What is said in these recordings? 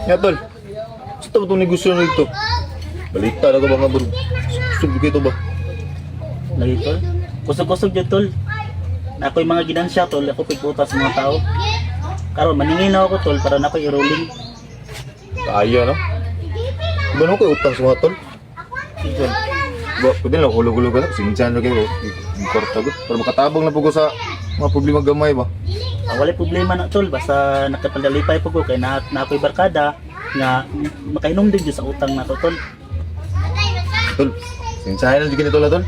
Ya tol. Gusto ba itong negosyo na dito? Balita na ko ba nga bro? Gusto ba ito ba? Lagi tol. Kusog-kusog jud tol. Na ako'y mga ginansya tol, ako pigbuta sa mga tao. Karon maningil na ako tol para na ako'y i-rolling. Kaya no? Ba naman kayo utang sa mga tol? Sige, tol. Ba, pwede lang hulog-hulog ka na. Sinsyan na kayo. Yung kwarta ko. Para makatabang na po ko sa mga problema gamay ba? Ah, walay problema na tol, basta nakapadalipay po ko kay na ako'y barkada nga makainom din jud sa utang na to tol. Tol, sinsyahan na dyan tol, ah, tol.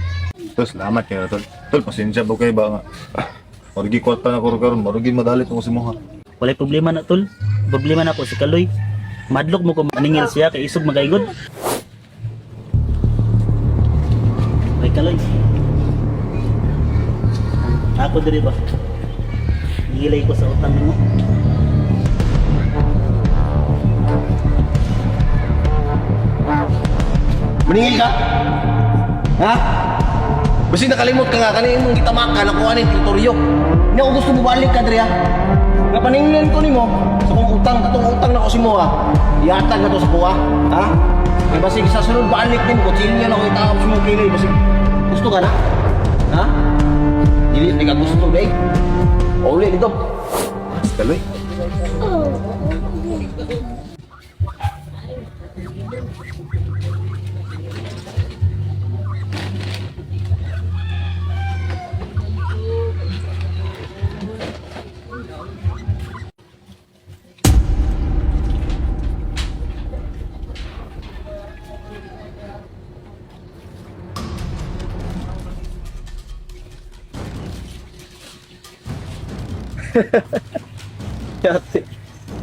Tol, salamat kayo tol. Tol, pasensya ba kayo ba nga? Marugi kwarta na ko karon, marugi madalit ko si Moha. Walay problema na tol. Problema na ko si Kaloy. Madlok mo ko maningil siya kay isog magaygod. Ay Kaloy. Ako diri ba? Gilay ko sa utang nimo. Maningil ka? Ha? Basta nakalimot ka nga, kanina imong gitamakan, nakuha ni teritoryo. Hindi ako gusto bumalik ka, Drea. Nga paningin ko nimo, sa kong utang, katong utang na ko si Moa, iatag na to sa kuha. Ha? Kaya basig sa sunod balik din ko, kutsilyo na ko itakap sa mong kilay, basig gusto ka na? Ha? Dili, hindi ka gusto, day. Uli dito. Kaloy. Yate.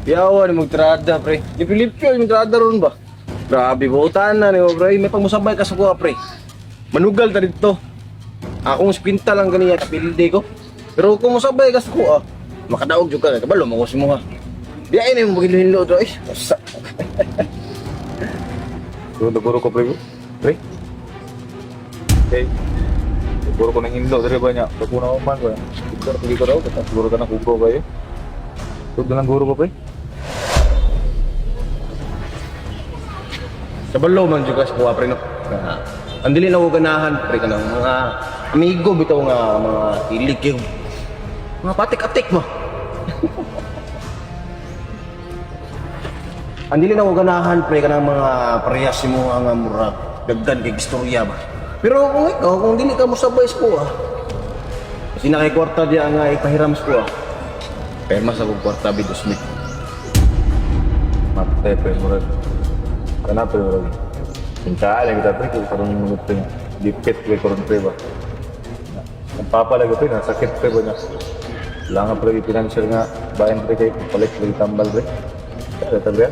Yawa ni magtrada, pre. Di Pilipyo yung trada ron ba? Grabe, buutan na ni pre. May pagmusabay ka sa kuha, pre. Manugal ta dito. Akong spinta lang ganiya kapilde ko. Pero kung musabay ka sa kuha, makadaog jud ka kabalo mo ko si mo ha. Di ay na yung maghilohilo to eh. Usa. Siguro guro ko pre. Pre. Okay. Siguro ko nang hindlo diri ba niya. Pag una man ko. Siguro pagi ko daw, siguro ka na kugo kayo. Siguro lang guro ko pre. Kabalo man jud ka sa kuha, pre no. Nga, ang dili na ko ganahan pre kanang mga amigo bitaw nga mga ilig kayo. Mga patik-atik mo. Ang dili na ko ganahan pre kanang mga parehas mo nga murag dagdan kay istorya ba. Pero kung ikaw kung dili ka mosabay sa kuha. Kasi na kay kwarta diya nga ipahiram sa kuha. Perma sa kong kwarta bi 2,000. Matay pre murag. Kana pre murag. Pintaan lang kita pre kung karon mga pre. Dipit pre karon pre ba. Ang papa lagi pre nasakit pre ba niya. Kailangan pre financial nga bayan pre kay palit lagi tambal pre. Kaya ta pre.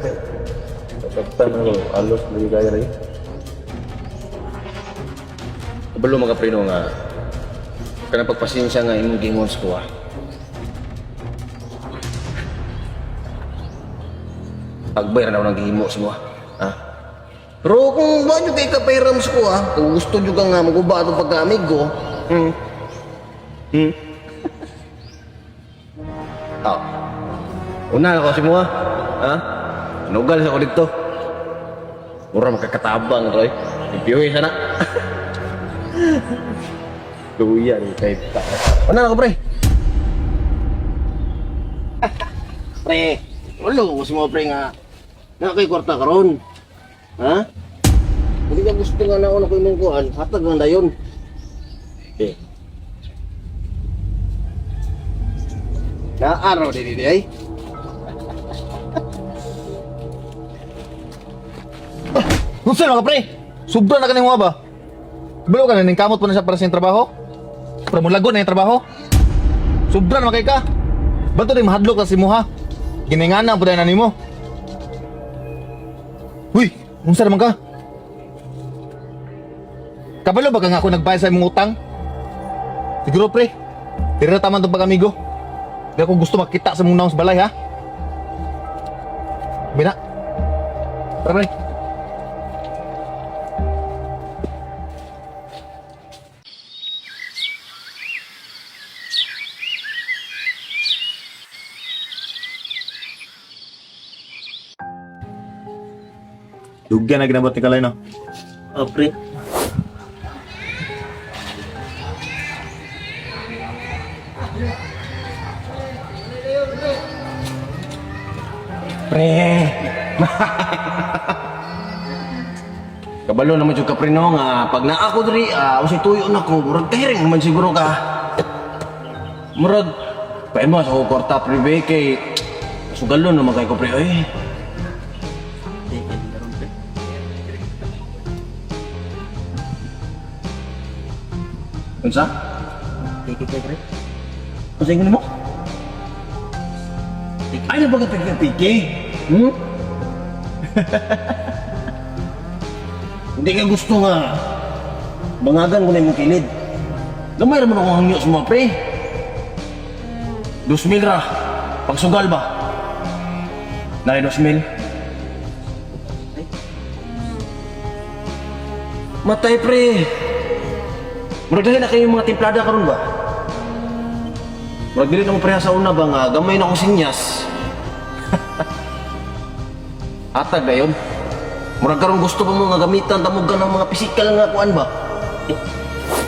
Saktan na ko alos lagi kaya lagi. Kabalo mga preno nga kanang pagpasensya nga imong gingon sa kuha. Pagbay ra na ako nang gihimo sa mga. Ha? Pero kung wa nyo kay kapairam sa kuha, kung gusto nyo ka nga maguba atong pagka-amigo, Ah. Una na ko si Mua. Ha? Nugal sa ko dito. Mura makakatabang, Roy. Ipiuhi sana. Luya ni kay ta. Una na ko, pre. Pre, wala ko si mo, pre, nga. Na kay kwarta karon. Ha? Hindi ka gusto nga nauna ko imong kuan, hatag lang dayon. Eh. Naaraw di di ay. Unsa na ka pre? Sobra na kaning ba? Balo ka na ning kamot pa na siya para sa iyang trabaho? Para mulago na yung trabaho? Sobra na kay ka. Bato din mahadlok na si Muha. Giningana po na nimo. Uy, unsa naman ka? Kabalo ba ka nga ako nagbayad sa imong utang? Siguro pre, tira taman tong pag-amigo. Di ako gusto makita sa mong naong sa balay ha. Bina. Tara pre. Dugyan na ginabot ni Kaloy, no? Oh, pre. Pre. Kabalo naman jud ka pre no nga pag naa ko diri usay tuyo na ko murag kahiring man siguro ka. Murag pain mo sa ko kwarta pre be kay sugalon naman kay ko pre oy. Di, pwede na ron, pre. Unsa? Di, kay pre. Unsa ingon nimo? Ay na ba ka piki? Hindi ka gusto nga bangagan ko na imong kilid. Gamay ra man akong hangyo sa mga pre. 2,000 ra. Pagsugal ba? Nari 2,000. Matay pre. Murag dali na kayo mga timplada karon ba? Murag dili na mo preha sa una ba nga gamay na akong sinyas. Atag na yun. Murag karon gusto pa mo nga gamitan tamog ka ng mga pisikal nga kuan ba? Eh,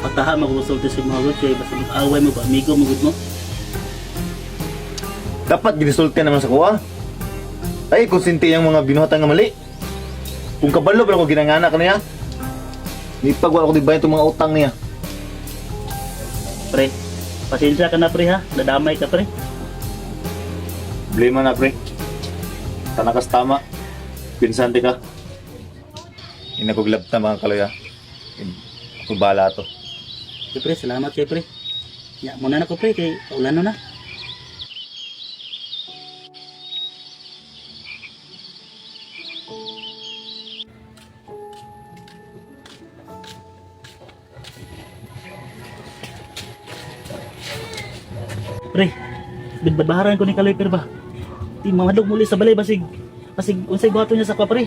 pataha magusulti sa mga good kay basta mag-away mo ba amigo mo gud mo. Dapat ginisulti naman sa kuha. Ay, konsinti yung mga binuhatan nga mali. Kung kabalo pa ko ginangana ka niya. Nipag wala ko di bayad itong mga utang niya. Pre, pasensya ka na pre ha. Nadamay ka pre. Problema na, pre. Tanakas tama. Pinsante ka. Inakuglab na mga kaloya. Ako bala to. Pre, pre, salamat kay pre. Ya, muna na ko pre kay kaulan na na. Pre, bidbabaran ko ni Kaloy pero ba? Di mamadlok muli sa balay basig. Basig unsay buhaton niya sa kwa pre.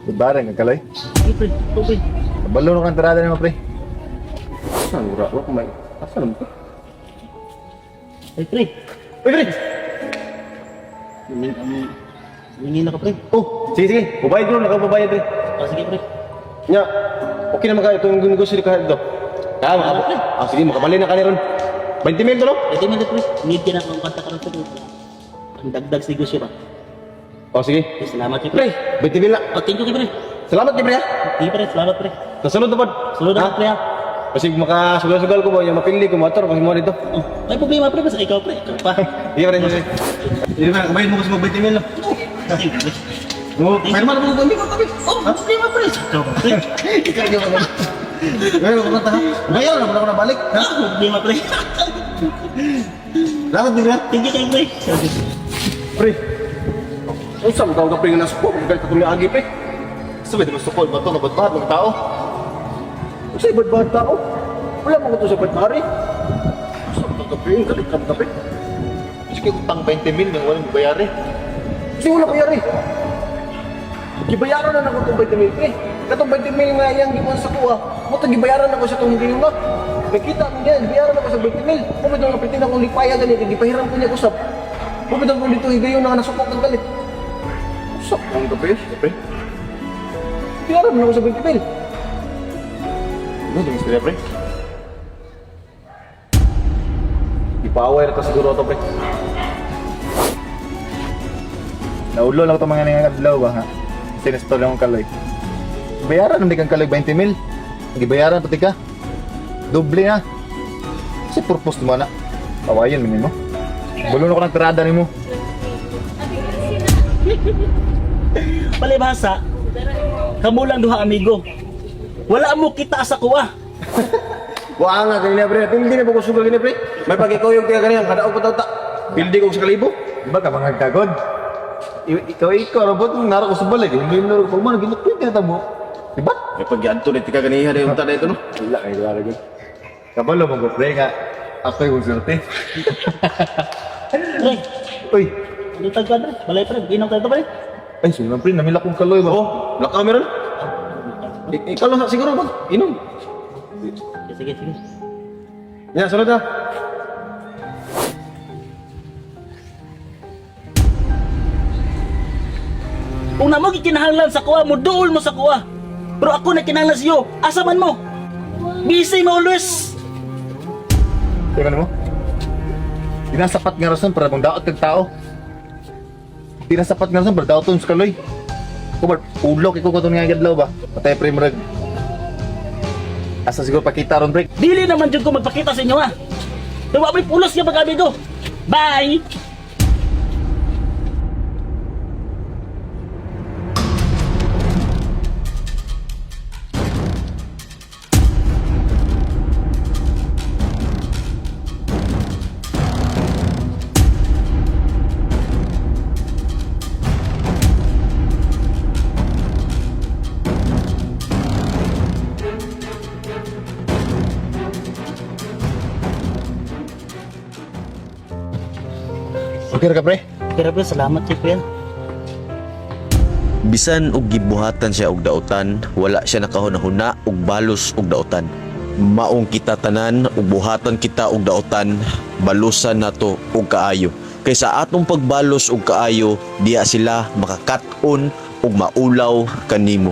Barang ka kaloy. Ay, pre, to pre. Kabalo na kang tirada niya, pre. Saan ura? Wa ko may. Asa naman to? Ay pre. Uy, pre! Mingin na ka pre. Oh, sige sige. Babayad ko nakababayad pre. Oh, sige pre. Nya, okay naman kayo itong negosyo ni kahit do. Ah, Ano, pre? ah, sige, makabali na ka ni ron. 20 mil to, no? Pwede man pre. Need ka na akong kanta karon pre. Ang dagdag sa negosyo ba? Oh, sige. Eh, salamat kay pre. Pre, 20 mil na. Oh, thank you kay pre. Salamat kay pre, ha? Thank you pre, salamat pre. Nasunod na pod. Sunod na pre ha. Kasi makasugal-sugal ko ba, yung mapili ko, motor, kasi mo dito. Oh, may problema pre, basta ikaw pre, ikaw pa. Sige, pre, sige. Sige, pre, kabayad mo kasi mag 20 mil, no? Thank you, pre. Oh, pirma na mo ng 20 mil, tabi. Oh, problema pre. Ikaw pa pre. Ikaw yung mga. Ngayon, ako na Bayaw na, wala ko na balik. Ha? Ah, problema pre. Salamat, pre, ha? Thank you kay pre. Pre, unsa mo ka pre nga nasuko, kung katong agi, pre? Sabi, di ba sukol ba ito? Nabadbad ng tao? Unsa ibad-bad tao? Wala mo ko to sa badbari. Unsa mo ka pre, galit ka pre. Sige, utang 20 mil nang walang bayari. Kasi wala bayari. Gibayaran na nako tong 20 mil, pre. Katong 20 mil nga iyang gibuhat sa kuha. Mo to gibayaran nako sa tong gayuna. Nakita mo niya, gibayaran nako sa 20 mil. Mo bitaw nga pretend akong lipaya gani kay gipahiram ko niya usab. Mo bitaw ko dito higayon na nasukok ang galit. Usab ang gabi, Pre, Gibayaran na nako sa 20 mil. ano yung istorya, pre? Ipaaway na to siguro to, pre. Naulo lang itong mga nangangadlaw ba, ha? Sinistol lang ang kaloy. Bayaran, hindi kang kaloy 20 mil. Gibayaran pati ka. Doble na. Kasi purpose mo na. Kawayan, mo. Bulon ako ng tirada nimo. Palibhasa, kamo lang duha amigo. Wala mo kita sa kuha. Wa nga kanina pre, pildi na ba ko sugal kanina pre? May pagikuyog kaya kanina, kadaog pa ta. Pildi ko sa kalibo. Diba ka mga gagod? Ikaw, ikaw, robot, nara ko sa balik. Hindi na rin ko, ginapit na tamo. Diba? May pagyanto ni tika ganiha dayon ta dito no. Wala kayo, wala gud. Kabalo mo ko, pre, nga. Ako yung swerte. Pre, Uy, ano tag pre? Balay pre, inom tayo to pre. ay, sige lang, pre, namila kong kaloy ba? Oh, lakaw meron. Ikaw lang siguro mag inom. Sige, sige, sige. Ya, sunod na. Kung namo gikinahanglan sa kuha mo, duol mo sa kuha. Pero ako na kinahanglan siyo, asa man mo? Busy mo always. Teka mo? Di na sapat nga rason para mong daot kag tao. Di na sapat nga rason para daoton sa kaloy. Kumar, ulok ikaw ko nga gadlaw ba? Patay pre murag. Asa siguro pakita ron pre. Dili naman jud ko magpakita sa inyo ha. Pero wa may pulos nga pag-amigo. Bye! Okay ra ka pre? Pero pre, salamat kay kuya. Bisan og gibuhatan siya og dautan, wala siya nakahuna-huna og balos og dautan. Maong kita tanan ug buhatan kita og dautan, balusan nato og kaayo. Kay sa atong pagbalos og kaayo, diya sila makakat-on ug maulaw kanimo.